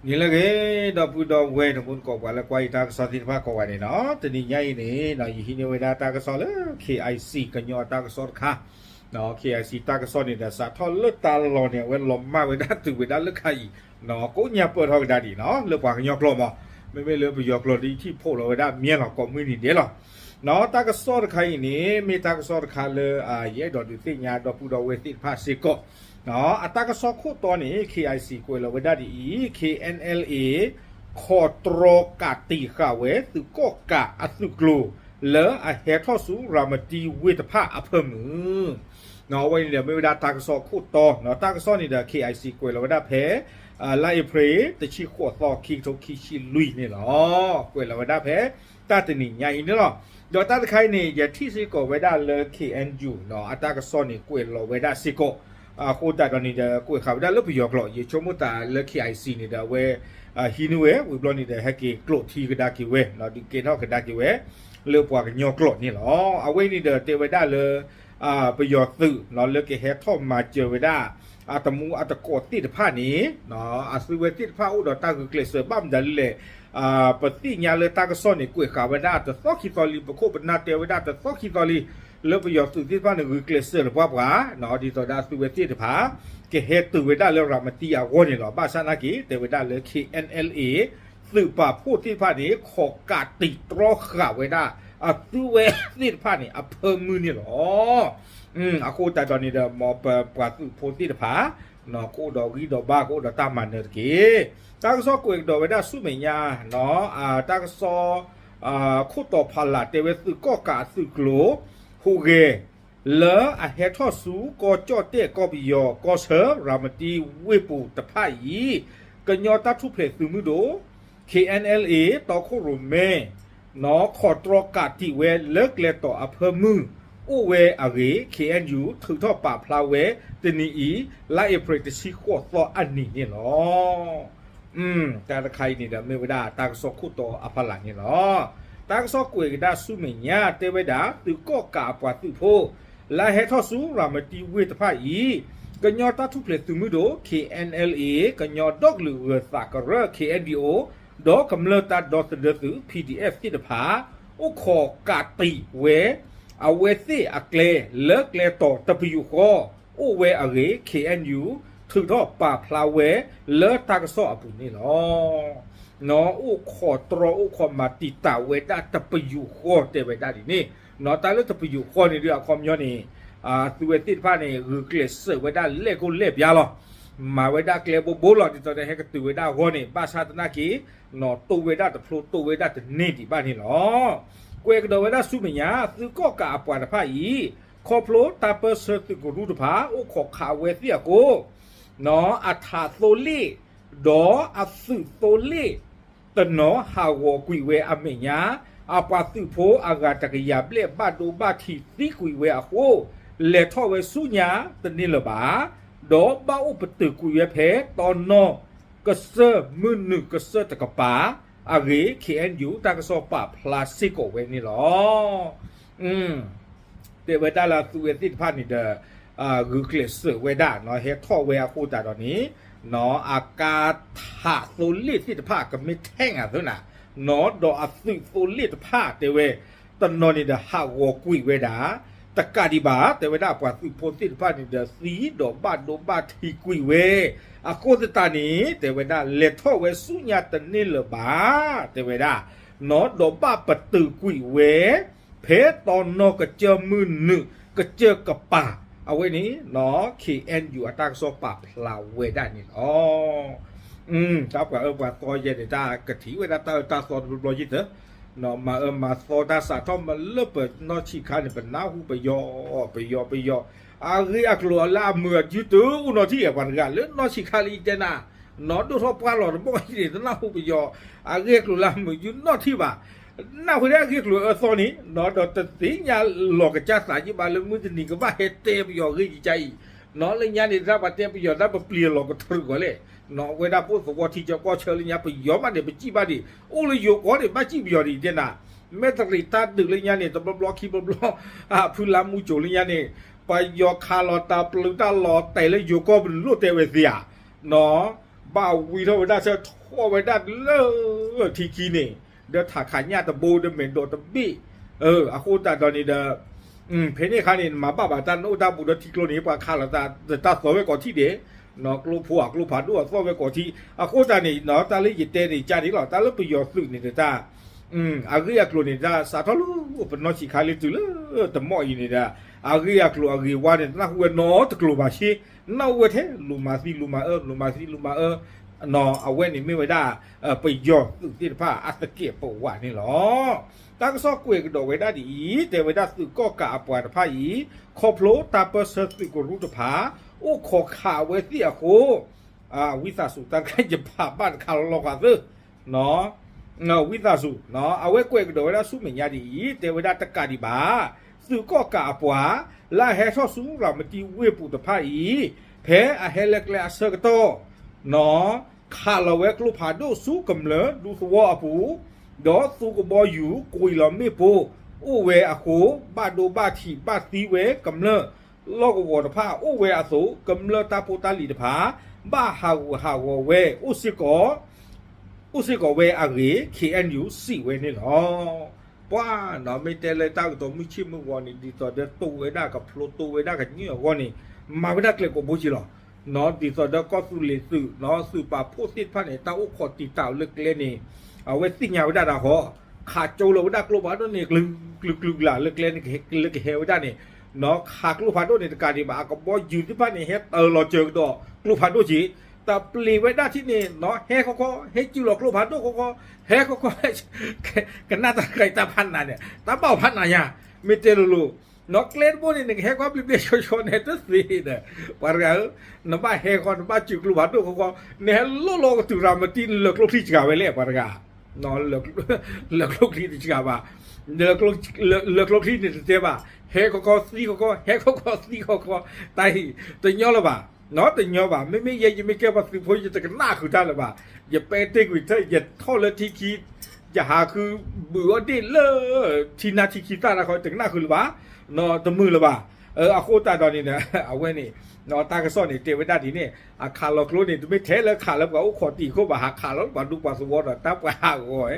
နံၤလၢအဂ့ၤ ဒီပုၢ်ဒီဝဲၢ် တံၤသကိး ပှၤလၢကွၢ်ယတၢ်ကစီၣ်သ့ၣ်တဖၣ်ကိးဂၤန့ၣ်လီၤ. တနံၤညါအံၤန့ၣ် ယဟံးန့ၢ်ဝဲဒၣ်တၢ်ကစီၣ်လၢ KIC ကညီအတၢ်ကစီၣ်တခါ, KIC တၢ်ကစီၣ်န့ၣ်ဒီး စးထီၣ်လၢတၢ်လီၢ်န့ၣ် အဝဲလီၤမၢ်ဝဲဒၣ်တုၤဝဲဒၣ်လၢခါအံၤ, ကိးညါပၢၢ်ထီၣ်ကဒါဒ်အံၤလီၤ. လၢပှၤကညီကျိာ်မး, မ့မ့ၢ်လၢပယီၤကျိာ်ဒ်ထံၣ်ဖှိၣ်လီၤဝဲဒၣ်မ့ၢ်လီၤ ကိးမုၢ်နံၤဒဲးလီၤ. တၢ်ကစီၣ်တခါအံၤန့ၣ် မ့ၢ်တၢ်ကစီၣ်တခါလၢ ယအဲၣ်ဒိးဒုးသ့ၣ်ညါဒီပုၢ်ဒီဝဲၢ်သ့ၣ်တဖၣ်စ့ၢ်ကီး, အတၢ်ကစီၣ်ခိၣ်တီန့ၣ် KIC ကွဲးလီၤဝဲဒၣ်ဒ်အံၤ, KNLA ခိးတြီကးတံာ်ဃာ်ဝဲသုးကီၣ်ကးအသုးကျိၤ လၢအဟဲထီၣ်ဆူရၤမတံဝ့ၢ်တဖၣ်အဖၢမုၢ် အဝဲန့ၣ်ဒီးမ့ၢ်ဝဲဒၣ်တၢ်ကစီၣ်ခိၣ်တီ, တၢ်ကစီၣ်န့ၣ်ဒီး KIC ကွဲးလီၤဝဲဒၣ်ဖဲ လါအ့ဖြ့ၣ် တဆံဃိးသီ ခံကထိခံဆံလွံၢ်န့ၣ်လီၤ. ကွဲးလီၤဝဲဒၣ်ဖဲ တၢ်တနံၤညါအံၤန့ၣ်လီၤ. ဒီးတၢ်တခါအံၤန့ၣ် ယထံၣ်စ့ၢ်ကီးဝဲဒၣ်လၢ KNU အတၢ်ကစီၣ်န့ၣ် ကွဲးလီၤဝဲဒၣ်စ့ၢ်ကီး, အဃိသတးဒီးန့ၣ်ဒီး ကွဲးဃာ်ဝဲဒၣ်လၢပယီၤကျိာ်, ယဆိကမိၣ်သးလၢ KIC န့ၣ်ဒီးအဝဲ ဟံးန့ၢ်ဝဲ ဝံၤဘျီန့ၣ်ဒီး ဟဲက့ၤကျိးထံကဒါက့ၤဝဲ, ဒုးကဲထီၣ်ကဒါက့ၤဝဲ လၢပှၤကညီကျိာ်န့ၣ်လီၤ. အဝဲအံၤန့ၣ်ဒီးတဲဝဲဒၣ်လၢ ပယီၤသုး လၢကဟဲထီၣ်မၤစၢၤဝဲဒၣ် အတမူအတကိးသ့ၣ်တဖၣ်န့ၣ်, အသုဝဲသ့ၣ်တဖၣ်အိၣ်ဒီးတၢ်ဂုာ်ကျဲးစၢးဘၣ်မနုၤလဲၣ်, ပသ့ၣ်ညါလၢတၢ်ကစီၣ်န့ၣ် ကွဲးဃာ်ဝဲဒၣ်တသီခံသီလံ, ပခိၣ်ပနၢ်တဲဝဲဒၣ်တသီခံသီလံ, လၢပယီၤသုးသ့ၣ်တဖၣ်န့ၣ် ဂုာ်ကျဲးစၢးလၢပှၤပှၤ, ဒ်သိးဒၣ်အသုဝဲသ့ၣ်တဖၣ် ကဟဲတုၤဝဲဒၣ်လၢရၤမတံအဂီၢ်န့ၣ်လီၤ. ဘၣ်ဆၣ်နာ်က့ တဲဝဲဒၣ်လၢ KNLA သုးပာ်ဖှိၣ်သ့ၣ်တဖၣ်န့ၣ် ခိးကးတံာ်တြီဃာ်ဝဲဒၣ် အသုဝဲသ့ၣ်တဖၣ်န့ၣ် အဖၢမုၢ်န့ၣ်လီၤ. အဃိသတးဒီးန့ၣ်ဒီး မ်ပပှၤသုးဖိသ့ၣ်တဖၣ် ကအိၣ်ဒီးဂံၢ်ဒီးဘါ ကအိၣ်ဒီးတၢ်မၤနၢၤတက့ၢ်. တၢ်ကစီၣ်ကွဲးကဒီးဝဲဒၣ်ဆူမဲာ်ညါ, တၢ်ကစီၣ် ခိၣ်တီဖးလၢ် တဲဝဲသုးကီၣ်ကးအသုးကျိၤ ဟူးဂဲၤ လၢအဟဲထီၣ်ဆူကီၢ်ကၠီၣ်တဲၣ် ကီၢ်ပယီၤ ကီၢ်ဆၢ ရၤမတံဝ့ၢ်ပူၤတဖၣ်အံၤ, ကညီတၢ်ထူၣ်ဖျဲးသုးမုၢ်ဒိၣ် KNLA တီခိၣ်ရိၣ်မဲ ခိးတြီကးတံာ်ဝဲလၢကျဲတီၤအဖၢမုၢ် အိၣ်ဝဲအဂ့ၢ် KNU ထုးထီၣ်ပာ်ဖျါဝဲတနံၤအံၤ လါအ့ဖြ့ၣ်တဆံဃိးသီအနံၤန့ၣ်လီၤ. တၢ်တခါအံၤန့ၣ်ဒီး မ့ၢ်ဝဲဒၣ်တၢ်ကစီၣ်ခိၣ်တီအဖီလာ်န့ၣ်လီၤ. တၢ်ကစီၣ်ကွဲးကဒါဆူမဲာ်ညါ တဲဝဲဒၣ် သုးကီၣ်ကးအပှၤသုးဖိ လၢဟဲထီၣ်ဆူရၤမတံဝ့ၢ်တဖၣ်အံၤ, ကညီတၢ်ထူၣ်ဖျဲးသုးမုၢ်ဒိၣ် KNLA ကညီဒီကလုာ်ဂၢၤသးကရၢ KNDO ဒီးကမျၢၢ်တၢ်ဒီသဒၢသုး PDF သ့ၣ်တဖၣ် အိၣ်ခိးကးတံာ်ဝဲ အဝဲသ့ၣ်အကျဲ လၢကျဲတီၤတပယူာ်ဃီ အိၣ်ဝဲအဂ့ၢ် KNU ထုးထီၣ်ပာ်ဖျါဝဲလၢတၢ်ကစီၣ်အပူၤန့ၣ်လီၤ. အိၣ်ခိးတြီအိၣ်ခိးမၤတံာ်တာ်ဝဲဒၣ်တပယူာ်ဃီတဲဝဲဒၣ်ဒ်န့ၣ်, တၢ်လၢတပယူာ်ဃီန့ၣ်ဒီးအခီပညီန့ၣ် သုဝဲသ့ၣ်တဖၣ်န့ၣ် ဂုာ်ကျဲးစၢးဝဲဒၣ်လဲၣ်ကိၣ်လဲၣ်ပျါလီၤ. မၤဝဲဒၣ်ကျဲဘိဘိလီၤ ဒ်သိးဒီးဟဲကတုၤဝဲဒၣ်အဂီၢ်န့ၣ် ဘၣ်ဆၣ်သနာ်က့ တိၢ်ဝဲဒၣ်တဖျိတိၢ်ဝဲဒၣ်တန့ၢ်ဒံးဘၣ်န့ၣ်လီၤ. ကွဲးကဒီးဝဲဒၣ်ဆူမဲာ်ညါ သုးကီၣ်ကးအပှၤတဖၣ်အံၤ ခီဖျိတၢ်ပၢၢ်ဆၢသုးကရူၢ်တဖၣ် အိၣ်ခိးခးအဝဲသ့ၣ်အဃိ အထးသိလ့ၣ် ဒီးအသုးသိလ့ၣ်တနီၤဟးဂီၤကွံာ်ဝဲအမဲာ်ညါ, အပှၤသုးဖိအဂၤတကယၤဘျဲၣ်ဘၣ်ဒိဘၣ်ထံးသံကွံာ်ဝဲအဃိ လဲၤထီၣ်ဝဲဆူညါတန့ၢ်လၢၤဘၣ်, ဒီးဘၣ်အိၣ်ပတုာ်ကွံာ်ဝဲဖဲတနီၤကစၢၢ်မုၢ်နုာ်ကစၢၢ်တကပၤအဂ့ၢ် KNU တၢ်ကစီၣ်ပာ်ဖျါစ့ၢ်ကီးဝဲန့ၣ်လီၤ. တဲဝဲဒၣ်လၢသုဝဲသ့ၣ်တဖၣ်န့ၣ်ဒီး ဂုာ်ကျဲးစၢးဝဲဒၣ် ဟဲထီၣ်ဝဲအဃိသတးဒီးန့ၣ် အကါထးသိလ့ၣ်သ့ၣ်တဖၣ် ကမ့ၢ်ထဲၣ်အသးနၤ ဒီးအသုးသိလ့ၣ်တဖၣ်တဲဝဲ တနီၤန့ၣ်ဒီးဟးဂီၤကွံာ်ဝဲဒၣ် တကးဒံးဘၣ် တဲဝဲဒၣ်ပှၤသုးဖိသ့ၣ်တဖၣ်န့ၣ်ဒီးသံဒီးဘၣ်ဒိဘၣ်ထံးကွံာ်ဝဲ အဃိသတးန့ၣ် တဲဝဲဒၣ်လဲၤထီၣ်ဝဲဆူညါတန့ၢ်လၢၤဘၣ် တဲဝဲဒၣ် ဒီးဘၣ်ပတုာ်ကွံာ်ဝဲ ဖဲတနီၤကစၢၢ်မုၢ်နုာ်ကစၢၢ်ကပၤ အဝဲန့ၣ် KNU အတၢ်ကစီၣ်ပာ်ဖျါဝဲဒၣ်န့ၣ်လီၤ. တၢ်ပှၤအၢပှၤသီယဲန့ၣ် တၢ်ကထံၣ်ဝဲဒၣ်တၢ်အၢတၢ်သီတဘျီဘျီယံၤသၢ မၤအၢမၤသီတၢ်စးထီၣ်မးလၢပနီၢ်ဆံးခါန့ၣ် ပနၢ်ဟူပယီၤ ပယီၤ ပယီၤ အဂ့ၢ်အကျိၤလၢအမုာ်အယူတအိၣ်နီတထံၣ် ပှၤတဂၤလၢနီၢ်ဆံးခါလၢယတဲနၤ နီၢ်ဒိၣ်ထီၣ်ပှၢ်လီၤတဘီၣ်အံၤန့ၣ် တနၢ်ဟူပယီၤ အဂ့ၢ်အကျိၤလၢအမုာ်ယူနီတထံၣ်ဘၣ်. နၢ်ဟူဒၣ်အဂ့ၢ်အကျိၤအၢသီန့ၣ် ဒီးတသ့ၣ်ညါလီၤကစၢ်သးယံာ်ဘၣ်လၢမုၢ်တနံၤကဘၣ်ဟဲတဲပယီၤဂ့ၢ်ယံာ်ကါအံၤ လၢညါန့ၣ် တၢ်ပှၤတဲပယီၤတၢ်ပပျံၤလီၤကတြူာ်ကီးလဲၣ် ဝဲဒၣ်ဖိသဝီထံကၠီကီၢ်ဆၢလၢညါ ပယီၤမးန့ၣ် ပစံးဘၣ်ဒံး အိၣ်လၢယိၤကီၢ်န့ၣ် ဘၣ်စံးပယီၤဒံးတဲနၤ မဲၣ်တရံးတၢ်ဒုးလၢညါန့ၣ် တဘျီဘျီခံဘျီဘျီ ဖုလါမူကိၤလၢညါန့ၣ် ပယီၤခးလီၤတၢ်ပျုၤတၢ်လီၤတဲာ်လၢယိၤကီၢ်ပလိၣ်တဲဝဲသ့ဧါ. ပာ်ဝံၤထီၣ်ဝဲဒၣ်ဆၢထီၣ်ဝဲဒၣ်လၢထံခံန့ၣ် ဒီးထးခးညၣ်တဘိဒီးမဲာ်ဒိးတဘ့ၣ်, အဃိသတးဒီးန့ၣ်ဒီး ဖဲန့ၣ်အခါန့ၣ် နမၤဘၣ်ဘၣ်တၢ်နအိၣ်တၢ်ဘူးဒီးထံကျိန့ၣ် ပှၤခးလီၤတၢ်သီဝဲကိးထံၣ်ဒဲး, ကျိဖိအကျိဖးဒိၣ်အသီၣ်ဝဲကိးထံၣ်, အဃိသတးန့ၣ် တၢ်လၢယတဲန့ၣ်ကန့ၣ်လီၤ, တၢ်လၢပယီၤသုးန့ၣ်တၢ် အဂ့ၢ်အကျိၤန့ၣ် တၢ်စးထီၣ်လၢပနီၢ်ဆံးခါလၢတုၤလၢတမီၢ်အံၤန့ၣ်ဒီး အဂ့ၢ်အကျိၤအဂ့ၤဝါန့ၣ် တနၢ်ဟူဝဲနီတကျိၤဘၣ်ဆ့, နၢ်ဟူဝဲထဲ လူၤမၤသံလူၤမၤအၢ လူၤမၤသံလူၤမၤအၢ, အဝဲန့ၣ်မ့ၢ်ဝဲဒၣ် ပယီၤသုးသ့ၣ်တဖၣ်အသကဲးပဝးန့ၣ်လီၤ. တၢ်ကစီၣ်ကွဲးကဒီးဝဲဒၣ်ဒ်အံၤ, တဲဝဲဒၣ်သုးကီၣ်ကးအပှၤတဖၣ်အံၤ ခီဖျိတၢ်ပၢၢ်ဆၢသုးကရူၢ်တဖၣ် အိၣ်ခိးခးဝဲသ့ၣ်အဃိ ဝံသးစူၤ တၢ်တခါယဖးဘၣ်တခါလီၤလီၤဃာ်သ့ ဝံသးစူၤ, အဝဲကွဲးကဒီးဝဲဒၣ်ဆူမဲာ်ညါဒ်အံၤ, တဲဝဲဒၣ်တကးဒံးဘၣ်, သုးကီၣ်ကးအပှၤ လၢအဟဲထီၣ်ဆူရၤမတံဝ့ၢ်ပူၤတဖၣ်အံၤ, ဖဲအဟဲလၢကျဲအဆၢကတီၢ် ခးလီၤဝဲကျိဖးဒိၣ်ဆူကမျၢၢ်ဒူသဝီအပူၤ, ဒီးသူကဘီယူၤကွံာ်လီၤမ့ၣ်ပိၢ်အိၣ်ဝဲအဃိ, ဘၣ်ဒိဘၣ်ထံးဘၣ်သံဝဲကမျၢၢ် လီၢ်ကဝီၤတဖၣ်အိၣ်ဝဲအသိး, ကမျၢၢ်တၢ်ဖိတၢ်လံၤတဖၣ် ဘၣ်ဟးဂူာ်ဟးဂီၤဝဲ အိၣ်စ့ၢ်ကီး အိၣ်စ့ၢ်ကီးဝဲအဂ့ၢ် K N U စံးဝဲန့ၣ်လီၤ. ပှၤနီၤ မ့ၢ်တဲလၢတၢ်ကတိၤမုၢ်ဆ့ၣ်မုၢ်ဂီၤန့ၣ် ဒ်သိးဒီးတိၢ်ဝဲဒၣ်ကဖျိတိၢ်ဝဲဒၣ်ကညၣ်အဂီၢ်န့ၣ် မၤဝဲဒၣ်ကျဲကိးဘိက့လီၤ. ဒ်သိးဒီးကီၢ်သူလ့ၤသုး သုးပာ်ဖှိၣ်သ့ၣ်တဖၣ်န့ၣ် တၢ်အိၣ်ခိးတံာ်တာ်အီၤလၢကျဲန့ၣ် အဝဲသ့ၣ်ညါဝဲဒၣ်တၢ်ဃီ, ခးကၠိလီၤဝဲဒၣ်ကျိဖးဒိၣ်န့ၣ် ကလုာ်ကလုာ်ကလုာ်လၢကျဲန့ၣ် လၢကဟဲဝဲဒၣ်န့ၣ် ခးကျိဖးဒိၣ်န့ၣ်တကးဒံးဘၣ် အကဘီယူၤသ့ၣ်တဖၣ်န့ၣ် ဟဲတၢၤလီၤစၢၤကဒီးကျိဖးဒိၣ်က့, တၢ်ပျ့ၤဝဲဒၣ်ထံၣ်န့ၣ် ဟဲခီခီ ဟဲစုလီၤကျိဖးဒိၣ်ခီခီ, ဟဲခီခီ ကနၣ်တၢ်တခါအံၤတၢ်ဖးနးန့ၣ် တၢ်ဘၣ်ဖးနးညါ, မ့ၢ်တဲလိၤလိၤ နီၢ်ကျဲတဘိန့ၣ် နကဟဲကွၢ်ဘျ့ဘျ့ဆှီဆှီန့ၣ် တသ့ဒီး ပှၤတဂၤဧၢ, နဘၣ်ဟဲဃီ နဘၣ်စုကျိဖးဒိၣ်ခီခီ, နဟဲလိၣ်လီၤကတုၤရၤမတံ လၢကျိချံစှၤဝဲလဲၣ် ပှၤတဂၤ, လၢကျိချံတစှၤဘၣ်, လၢကျိချံန့ၣ်တတဲဘၣ်, ဟဲခီခီသံခီခီ ဟဲခီခီသံခီခီ, တၢ်အံၤ တညီလၢၤဘၣ်, တညီဘၣ်, မ့မ့ၢ်ယဲ ယမ့ၢ်ကဲပှၤသုးဖိ ယတကနၣ်ဃုာ်တၢ်လၢၤဘၣ်, ယပဲတ့ၢ်ကွံာ်ထဲ ယထီၣ်လၢထံခံ ယဟးဃုဘုးအီၣ်ဒ့ၣ်လၢ ထံနါထံခံသၣ်တၢ်ခီ တကနၣ်ဃုာ်လၢၤဘၣ်, တမုာ်လၢၤဘၣ်, အဃိသတးဒီးန့ၣ်ဒီး အဝဲန့ၣ် တၢ်ကစီၣ်န့ၣ် တဲဝဲဒၣ်ဒ်န့ၣ် အခးလီၤကျိန့ၣ် တမ့ၢ်ထဲလၢခးလၢပှၤအိၣ်ခိးတံာ်ခိၣ်ဘၣ် ဟးခးလီၤပှၤဒူပှၤသဝီဒီးတၢ်ပှၤဟးဂီၤဝဲ,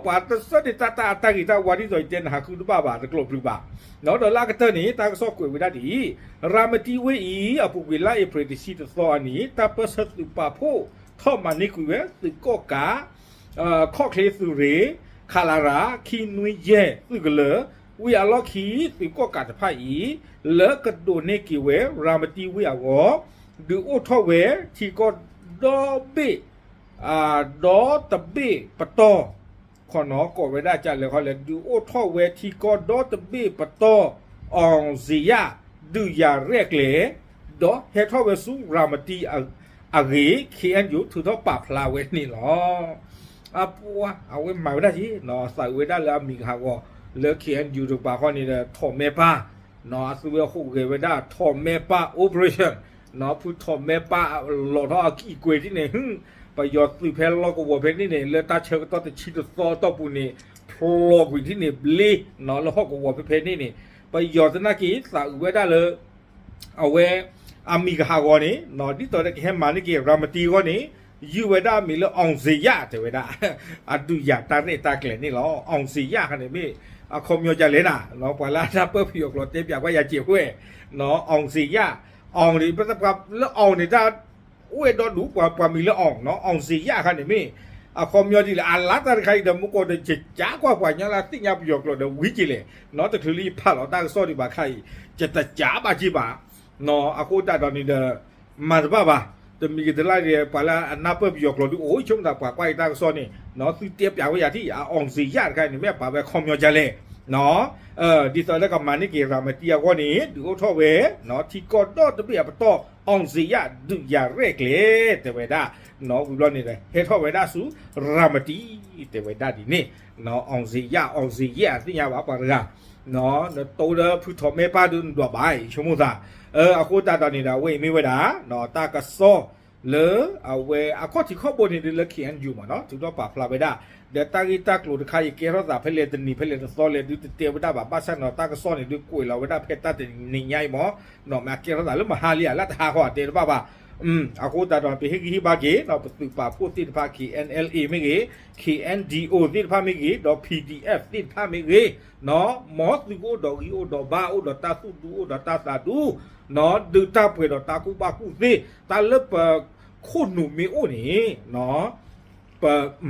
ပှၤတဆၢန့ၣ် တၢ်တၢ်အတၢ်ဂ့ၤတၢ်ဝါဒ်သိးယတဲန့ၣ် ဟးဃုတဘၣ်ဘၣ် တကျိးပျုၤဘၣ်, ဒီးလၢအကတၢၢ်န့ၣ် တၢ်ကစီၣ်ကွဲးဝဲဒၣ်ဒ်အံၤ, ရၤမတံဝ့ၢ်အံၤ အပူၤကွံာ်လါအ့ဖြ့ၣ်တဆံတသီအနံၤ တၢ်ပၢၢ်ဆၢသုးပာ်ဖှိၣ်ထီၣ်မၤန့ၢ်ကွံာ်ဝဲ သုးကီၣ်ကး ခီၣ်ချ့သုးရ့ၣ် ခလရ ခံနွံယဲၢ် သုးကလၢၤ ဝံၤအလီၢ်ခံ သုးကီၣ်ကးတဖၣ်အံၤ လၢကဒိးန့ၢ်က့ၤဝဲ ရၤမတံဝ့ၢ်အဂီၢ် ဒုးအိၣ်ထီၣ်ဝဲထံကီၢ်ဒီဘ့ၣ် ဒီတဘ့ၣ်ပတီၢ် ခီနီၤ ကိးဝဲဒၣ်ကလဲၤခီလဲၣ် ဒုးအိၣ်ထီၣ်ဝဲထံကီၢ်ဒီတဘ့ၣ်ပတီၢ် အောင်ဇေယျ ဒုးယၤရဲၣ်ကျဲၤ ဒီးဟဲထီၣ်ဝဲဆူရၤမတံအဂ့ၢ် K N U ထုးထီၣ်ပာ်ဖျါဝဲန့ၣ်လီၤ. အပှၤ အဝဲမၤဝဲဒၣ်က့ၤ သးအုးဝဲဒၣ်လၢအမံၤကဟးဂီၤ လၢ K N U တကပၤဃီန့ၣ်ဒီး ထီၣ်မဲပၢ် အသုဝဲဟူးဂဲၤဝဲဒၣ် ထီၣ်မဲပၢ် operation ဖုထီၣ်မဲပၢ် လီၤထီၣ်အကံၢ်ကွဲၤထံၣ်န့ၣ် ပယီၤသုးဖဲလီၢ်ကဝီၤဖဲန့ၣ်န့ၣ် လၢတၢ်ဆၢကတီၢ်တဆံတသီအတီၢ်ပူၤန့ၣ် ဖျိးကွံာ်ထံၣ်န့ၣ်ဘျ့ လၢဟီၣ်ကဝီၤဖဲဖဲန့ၣ်န့ၣ် ပယီၤသနာ်က့ သးအုးဝဲဒၣ်လၢ အဝဲ အမံၤကဟးဂီၤန့ၣ် ဒ်သိးဒီးကဟဲမၤန့ၢ်က့ၤ ရၤမတံအဂီၢ်န့ၣ် ယုၢ်ဝဲဒၣ်အမံၤလၢ အောင်ဇေယျ တဲဝဲဒၣ် အဒုးယၤတၢ်ရဲၣ်တၢ်ကျဲၤန့ၣ်လီၤ. အောင်ဇေယျ ခါန့ၣ်မ့ၢ် အခီပညီဒ်လဲၣ်နၤ ပှၤလၢအတၢ်ပၢၢ်ပယီၤကျိာ်တဲပၠးကွၢ်ယၤစဲးဝဲ အောင်ဇေယျ အောင်န့ၣ် ပှၤလၢ အောင်န့ၣ် တၢ်အိၣ်ဝဲဒီဒူၣ် ပှၤမံၤလၢ အောင် အောင်ဇေယျ ခါန့ၣ်မ့ၢ် အခီပညီဒ်လဲၣ် အလါတၢ်တခါအံၤဒီး မူကီၢ်ဒီး ယကးကွၢ်ပှၤညီလၢသ့ၣ်ညါပယီၤကျိာ်ဒီးဝံၤက့ၤလဲၣ် တချုးလၢယဖးလီၤတၢ်ကစီၣ်ဒံးဘၣ်ခါအံၤ ယတကးဘၣ်က့ၤဘၣ် အဃိသတးဒီးန့ၣ်ဒီး မၤတဘၣ်ဘၣ် တမံၤကတလၢ်ဒီး ပှၤလၢအနၢ်ပၢၢ်ပယီၤကျိာ်ဒုးအိၣ်ဆိကမိၣ်သးပှၤကွၢ်ယတၢ်ကစီၣ်န့ၣ် သုတဲပၠးဝဲယၤထံၣ် အောင်ဇေယျ တခါန့ၣ် မ့ၢ်အပာ်ဝဲအခီပညီဒ်လဲၣ် ဒ်သိးလၢကမၤန့ၢ်က့ၤရၤမတံအဂီၢ်န့ၣ် ဒုးအိၣ်ထီၣ်ဝဲ ထံကီၢ်ဒီတဘ့ၣ်အပတီၢ် အောင်ဇေယျ ဒုးယၤရဲၣ်ကျဲၤ တဲဝဲဒၣ် ဝံၤဘျီန့ၣ်ဒီး ဟဲထီၣ်ဝဲဒၣ်ဆူ ရၤမတံ တဲဝဲဒၣ်ဒ်န့ၣ် အောင်ဇေယျ အောင်ဇေယျ သ့ၣ်ညါဘၣ်ပှၤတဂၤ နတိၢ်ဒီးဖုထီၣ်မဲပၢ်ဒုးနဒွးဘၣ် ယဆိကမိၣ်သး အဃိသတးဒီးန့ၣ်ဒီး အဝဲအံၤမ့ၢ်ဝဲဒၣ် တၢ်ကစီၣ်လၢ အဝဲအခီၣ်ထံးခီၣ်ဘိန့ၣ်ဒုးလၢ K N U မ့ၢ်နီၤ ထုးထီၣ်ပာ်ဖျါဝဲဒၣ် ဒီးတၢ်ဂ့ၢ်တၢ်ကျိၤတခါ ယကဲထီၣ်သးဖဲလဲၣ်တနံၤဖဲလဲၣ်တသီလဲၣ်ဒုးတတဲဝဲဒၣ်ဘၣ် ဘၣ်ဆၣ်န့ၣ် တၢ်ကစီၣ်န့ၣ်ဒုးကွဲးလီၤဝဲဒၣ်ဖဲတၢ်တနံၤညါအံၤမ့ၢ် မ့ၢ်အကဲထီၣ်သးလၢမဟါလံဧါ လၢတဟါဃီအတဲတဘၣ်ဘၣ် အဃိသတးဒီး ပဟ့ၣ်ဂံၢ်ဟ့ၣ်ဘါက့ၤ ပသုးပာ်ဖှိၣ်သ့ၣ်တဖၣ် K N L A မ့ၢ်ဂ့ၤ, K N D O သ့ၣ်တဖၣ်မ့ၢ်ဂ့ၤ, ဒီး P D F သ့ၣ်တဖၣ်မ့ၢ်ဂ့ၤ, မ်သုကအိၣ်ဒီးဂံၢ်အိၣ်ဒီးဘါ အိၣ်ဒီးတၢ်သူၣ်ဒူ အိၣ်ဒီးတၢ်သးဒူ, ဒုးတၢ်ပှဲၤဒီးတၢ်ကူၣ်ဘၣ်ကူၣ်သ့, တၢ်လၢပခိၣ်နူာ်မ့ၢ်အိၣ်န့ၣ် ပ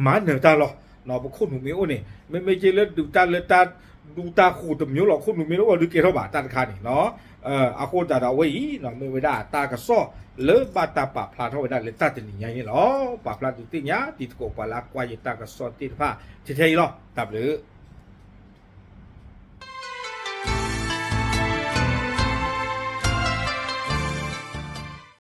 မၤနၢၤတၢ်လီၤ. ပခိၣ်နူာ်မ့ၢ်အိၣ်န့ၣ် မ့မ့ၢ်က့လၢဒုးတၢ်လၢတၢ်ဒူတၢ်ဃိၤတမံၤလီၤ ခိၣ်နူာ်မ့ၢ်အိၣ်ဒုးကဲထီၣ်ဘၣ်တၢ်တခါန့ၣ်လီၤ. အဃိသတးဒီးအဝဲအံၤ မ့ၢ်ဝဲဒၣ်တၢ်ကစီၣ်လၢဘၣ်တၢ်ပာ်ဖျါထီၣ်ဝဲဒၣ်လၢတၢ်တနံၤညါအံၤန့ၣ်လီၤ. ပာ်ဖျါဒုးသ့ၣ်ညါတံၤသကိးပှၤလၢအကွၢ်ယတၢ်ကစီၣ်သ့ၣ်တဖၣ် ထဲထဲအံၤလီၤ. တၢ်ဘျုး